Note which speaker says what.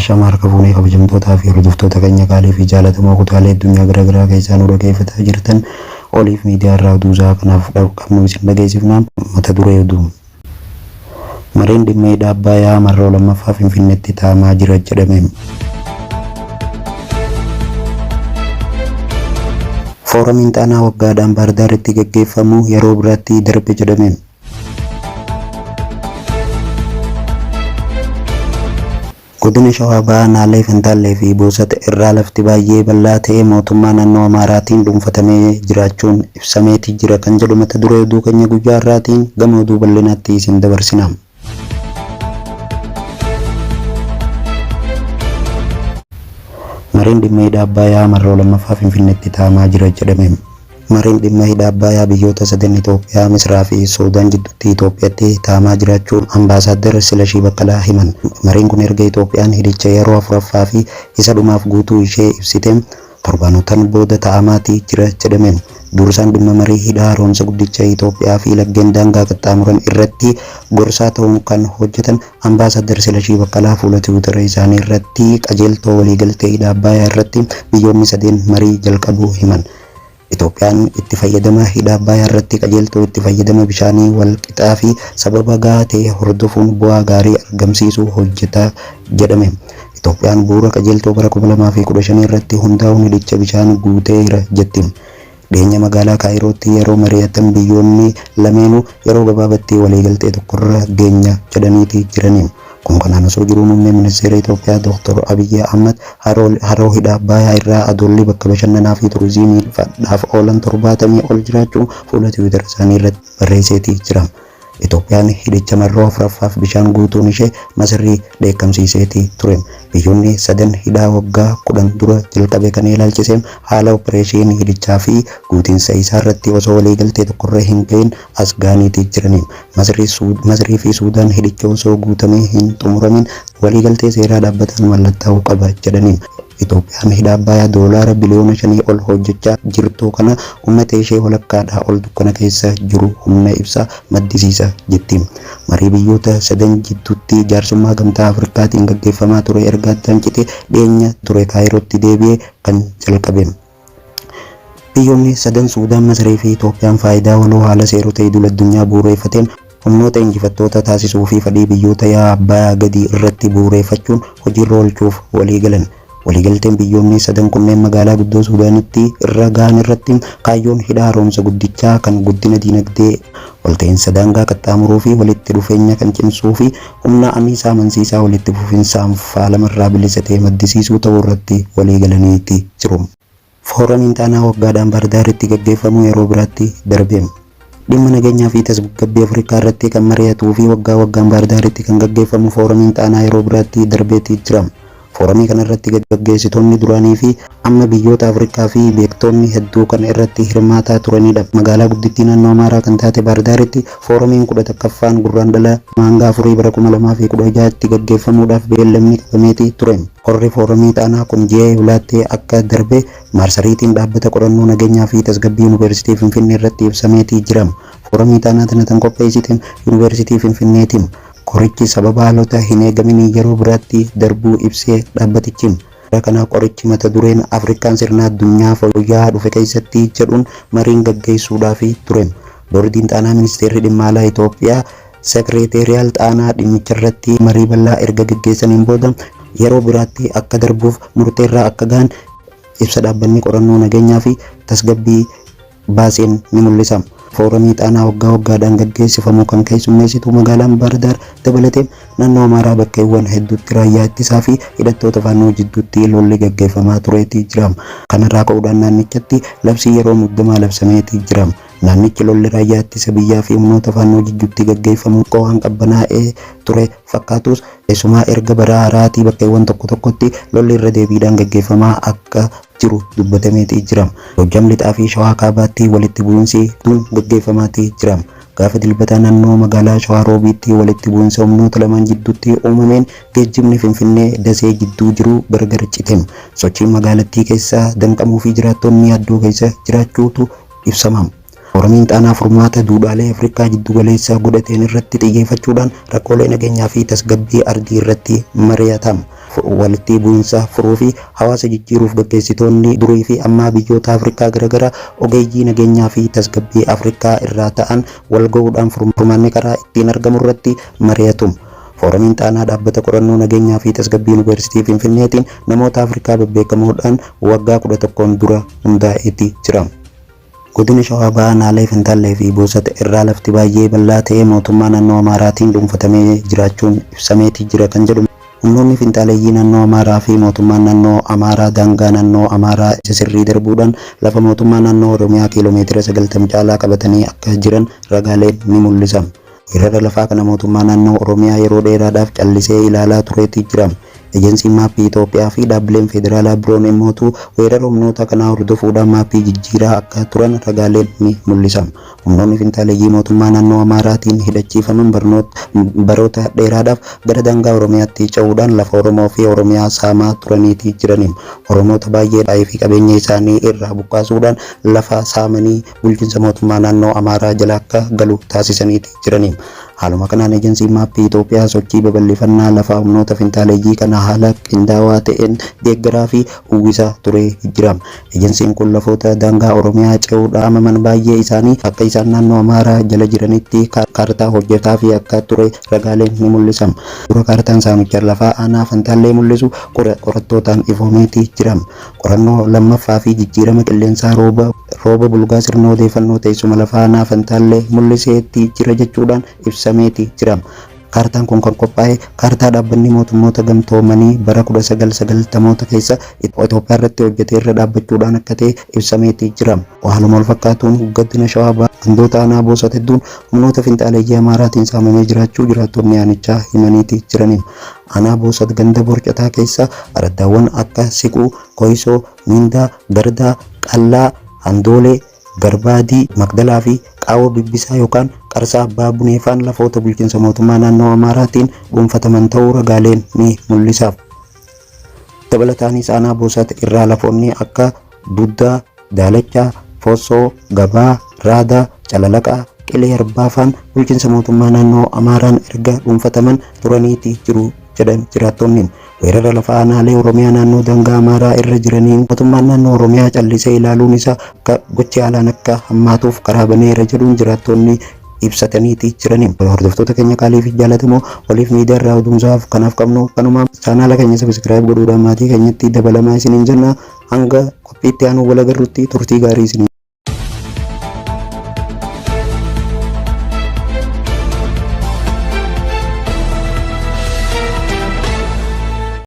Speaker 1: Ashama harka fuunee kabajamtootaa fi hordoftoota keenya qaalii fi jaalatamoo kutaalee addunyaa garaa garaa keessaa nu dhageeffataa jirtan oliif miidiyaa irraa oduu isaa kanaaf qabnu isin dhageessifna. Mata duree oduu. Mariin dhimma hidha Abbayaa marroo lammaffaa Finfinneetti taa'amaa jira jedhame. Fooramiin Xaanaa waggaadhaan Baahirdaaritti gaggeeffamu yeroo biraatti darbe jedhame. Godina Shawaa Bahaa Naalee Fantaallee fi Boosat irraa lafti baay'ee bal'aa ta'e mootummaa naannoo Amaaraatiin dhuunfatamee jiraachuun ibsameeti jira kan jedhu mata duree oduu keenya guyyaa har'aatiin gama oduu bal'inaatti isin dabarsina. Mariin dhimma hidha Abbayaa marroo lammaffaa Finfinneetti taa'amaa jira jedhame. Mariin dhimma hidha Abbayaa biyyoota sadan Itoophiyaa, Misraa fi Suudaan jidduutti Itoophiyaatti taa'amaa jiraachuu Ambaasaaddar Silashii Baqqalaa himan. Mariin kun erga Itoophiyaan hidhicha yeroo afuraffaa fi isa dhumaaf guutuu ishee ibsite torbaanotaan booda taa'amaati jira jedhame. Dursaan dhimma marii hidha haaromsa guddicha Itoophiyaa fi laggeen daangaa qaxxaamuran irratti gorsaa ta'uun kan hojjetan Ambaasaaddar Silashii Baqqalaa fuula Tiwutara isaanii irratti qajeeltoo waliigaltee hidha Abbayaa irratti biyyoonni sadeen marii jalqabuu himan. Itoophiyaan itti fayyadama hidha Abbayaa irratti qajeeltoo itti fayyadama bishaanii wal qixaa fi sababa gahaa ta'e hordofuun bu'aa gaarii argamsiisuu hojjeta jedhame. Itoophiyaan bu'uura qajeeltoo bara 2015 irratti hundaa'uun hidhicha bishaan guuteera jetti. Dhiyeenya magaalaa Kaayirootti yeroo mari'atan biyyoonni lameenuu yeroo gabaabatti waliigaltee tokkorra geenya jedhaniiti jirani. Kun kanaan osoo jiruu Muummeen Ministeera Itoophiyaa Dr. Abiyyi Ahmad haroo hidha Abbayaa irraa adoolli bakka bashannanaa fi turizimiidhaaf oolan 70 ol jiraachuu fuula Tiwiitara isaanii irratti barreesseeti jira. Itoophiyaan hidhicha marroo afuraffaaf bishaan guutuun ishee Masrii dheekkamsiiseeti ture. Biyyoonni sadan hidhaa waggaa 10 dura jalqabe kana ilaalchisee haala oppireeshinii hidhichaa fi guutiinsa isaarratti osoo waliigaltee tokkorra hin gahin as gahaniiti jirani. Masrii fi Suudaan hidhicha osoo guutamee hin xumuramin waliigaltee seeraa dhaabbataan mallattaa'uu qaba jedhani. Itoophiyaan hidha Abbayaa doolaara biliyoona shanii ol hojjechaa jirtu kana uummata ishee walakkaadhaa ol dukkana keessa jiru humna ibsaa maddisiisa jetti. Marii biyyoota sadan jidduutti jaarsummaa Gamtaa Afrikaatiin gaggeeffamaa ture erga addaan citee dhiyeenya ture Kaayirootti deebi'ee kan jalqabe. Biyyoonni sadan Suudaan, Masrii fi Itoophiyaan faayidaa waloo haala seerota idil-addunyaa bu'uureeffateen humnoota injifattoota taasisuu fi fedhii biyyoota yaa'a Abbayaa gadii irratti bu'uureeffachuun hojiirra oolchuuf waliigalan. Waliigalteen biyyoonni sadan kunneen magaalaa guddoo Suudaanitti irra gahan irratti kaayyoon hidha haaromsa guddichaa kan guddina diinagdee, walta'iinsa daangaa qaxxaamuruu fi walitti dhufeenya kan cimsuu fi humna anniisaa amansiisaa walitti fufinsaan faalamarraa bilisa ta'e maddisiisuu ta'uu irratti waliigalaniiti jiru. Fooramiin Xaanaa waggaadhaan Baahirdaaritti gaggeeffamu yeroo biraatti darbe. Dhimma nageenyaa fi tasgabbii Afrikaa irratti kan mari'atuu fi waggaa waggaan Baahirdaaritti kan gaggeeffamu Fooramiin Xaanaa yeroo biraatti darbeeti jira. Fooramii kana irratti gaggeessitoonni duraanii fi amma biyyoota Afrikaa fi beektoonni hedduu kan irratti hirmaataa turanidha. Magaalaa guddittii naannoo Amaaraa kan taate Baahirdaaritti fooramiin 11ffaan Gurraandhala hanga 4 bara 2016tti gaggeeffamuudhaaf beellamni qabameeti ture. Korri Fooramii Xaanaa kun ji'a Eeblaatti akka darbe maarsariitiin Dhaabbata Qorannoo Nageenyaa fi Tasgabbii Yuunivarsiitii Finfinnee irratti ibsameeti jira. Fooramii Xaanaa tana tan qopheessite Yuunivarsiitii Finfinneeti. Korichi sababa haalota hin eegaminii yeroo biraatti darbuu ibse dhaabbatichi. Bara kana qorichi mata dureen Afrikaan sirna addunyaa fooyya'aa dhufe keessatti jedhuun mariin gaggeessuudhaafi ture. Boordiin Xaanaa Ministeerri Dhimma Alaa Itoophiyaa Sekreeteeriyaal Xaanaa dhimmicharratti marii bal'aa erga gaggeessaniin booda yeroo biraatti akka darbuuf murteerra akka gahan ibsa dhaabbanni qorannoo nageenyaa fi tasgabbii baaseen ni mul'isa. Fooramii Xaanaa waggaa waggaadhaan gaggeessifamu kan keessummeessitu magaalaan Baahirdaar dabalatee naannoo Amaaraa bakkeewwan hedduutti raayyaa ittisaa fi hidhattoota Faannoo jidduutti lolli gaggeeffamaa tureeti jira. Kanarraa ka'uudhaan naannichatti labsii yeroo muddamaa labsameeti jira. Naannichi lolli raayyaa ittisa biyyaa fi humnoota Faannoo jidduutti gaggeeffamu waan qabbanaa'ee ture fakkaatus keessumaa erga bara haaraatii bakkeewwan tokko tokkotti lolli irra deebiidhaan gaggeeffamaa akka jiru dubbatameeti jira. Gojjam Lixaa fi Shawaa Kaabaatti walitti bu'insi hedduun gaggeeffamaati jira. Gaafa Dilbataa naannoo magaalaa Shawaa Roobiitti walitti bu'insa humnoota lamaan jidduutti uumameen geejjibni Finfinnee Dasee jidduu jiru gargar cite. Sochiin magaalattii keessaa danqamuu fi jiraattonni yaaddoo keessa jiraachuutu ibsama. Fooramiin Xaanaa furmaata duudhaalee Afrikaa jiddugaleessa godhateen irratti xiyyeeffachuudhaan rakkoolee nageenyaa fi tasgabbii ardii irratti mari'ata. Walitti bu'insa furuu fi hawaasa jijjiiruuf gaggeessitoonni durii fi ammaa biyyoota Afrikaa garaagaraa ogeeyyii nageenyaa fi tasgabbii Afrikaa irraa ta'an wal ga'uudhaan furmaanni karaa ittiin argamu irratti mari'atu. Fooramiin Xaanaa dhaabbata qorannoo nageenyaa fi tasgabbii Yuunivarsiitii Finfinneetiin namoota Afrikaa bebbeekamoodhaan waggaa 11n dura hundaa'eeti jira. Godina Shawaa Bahaa Aanaalee Fantaallee fi Boosat irraa lafti baay'ee bal'aa ta'e mootummaa naannoo Amaaraatiin dhuunfatamee jiraachuun ibsameeti jira kan jedhu humnoonni finxaaleeyyii naannoo Amaaraa fi mootummaan naannoo Amaaraa daangaa naannoo Amaaraa isa sirrii darbuudhaan lafa mootummaa naannoo Oromiyaa kiiloomeetira 90 caalaa qabatanii akka jiran ragaaleen ni mul'isa. Weerara lafaa kana mootummaa naannoo Oromiyaa yeroo dheeraadhaaf callisee ilaalaa tureeti jira. Ejensiin Maappii Itoophiyaa fi dhaabbileen federaalaa biroon immootu weerara humnoota kanaa hordofuudhaan maappii jijjiiraa akka turan ragaaleen ni mul'isa. Humnoonni finxaaleyyii mootummaa naannoo Amaaraatiin hidhachiifaman baroota dheeraadhaaf gara daangaa Oromiyaatti ce'uudhaan lafa Oromoo fi Oromiyaa saamaa turaniiti jirani. Oromoota baay'ee fi qabeenya isaanii irraa buqqaasuudhaan lafa saamanii bulchiinsa mootummaa naannoo Amaaraa jala akka galu taasisaniiti jirani. Haaluma kanaan Ejensiin Maappii Itoophiyaa sochii babal'ifannaa lafaa humnoota finxaaleyyii kana haala qindaawaa ta'een deeggaraa fi uwwisaa turee jira. Ejensiin kun lafoota daangaa Oromiyaa ce'uudhaan saamaman baay'ee isaanii akka isaan naannoo Amaaraa jala jiranitti kaartaa hojjetaa fi akka ture ragaaleen ni mul'isa. Dura kaartaan saamicha lafaa aanaa Fantaallee mul'isu qorattootaan ifoomeeti jira. Qorannoo lammaffaa fi jijjiirama qilleensaa rooba rooba bulgaa sirna odeeffannoo teessuma lafaa aanaa Fantaallee mul'iseetti jira jechuudhaan ibsameeti jira. Kaartaan kun kan qophaa'e kaartaa dhaabbanni mootummoota gamtoomanii bara 1990moota keessa Itoophiyaa irratti hojjete irra dhaabbachuudhaan akka ta'e ibsameeti jira. Haaluma wal fakkaatuun godina Shawaa Bahaa gandoota aanaa Boosat hedduun humnoota finxaaleeyyii Amaaraatiin saamamee jiraachuu jiraattonni aanichaa himaniiti jirani. Aanaa Boosat ganda Borcataa keessa araddaawwan akka Siquu, Koyisoo, Miindaa, Gardaa, Qallaa, Handoolee, Garbaadii, Magdalaa fi Qaawwa Bibbisaa yookaan Qarsaa Abbaa Buneefaan lafoota bulchiinsa mootummaa naannoo Amaaraatiin dhuunfataman ta'uu ragaaleen ni mul'isa. Dabalataanis aanaa Boosat irraa lafoonni akka Duddaa, Daalachaa, Fossoo, Gabaa, Raadaa, Calalaqaa, Qilee Arbaafaan bulchiinsa mootummaa naannoo Amaaraan erga dhuunfataman turaniiti jiru jedhan jiraattonni. Weerara lafa aanaalee Oromiyaa naannoo daangaa Amaaraa irra jiraniin mootummaan naannoo Oromiyaa callisee ilaaluun isaa akka gochi haalaan akka hammaatuuf karaa baneera jedhuun jiraattonni ibsataniiti jirani. Hordoftoota keenya qaalii fi jaalatamoo waliif miidiyaa irraa oduumsaaf kanaaf qabnu kanuma chaanaala keenya subscribe godhuudhaan maatii keenyatti dabalamaa isiniin jenna hanga qophiitti aanu wal agarrutti turtii gaarii isiniin.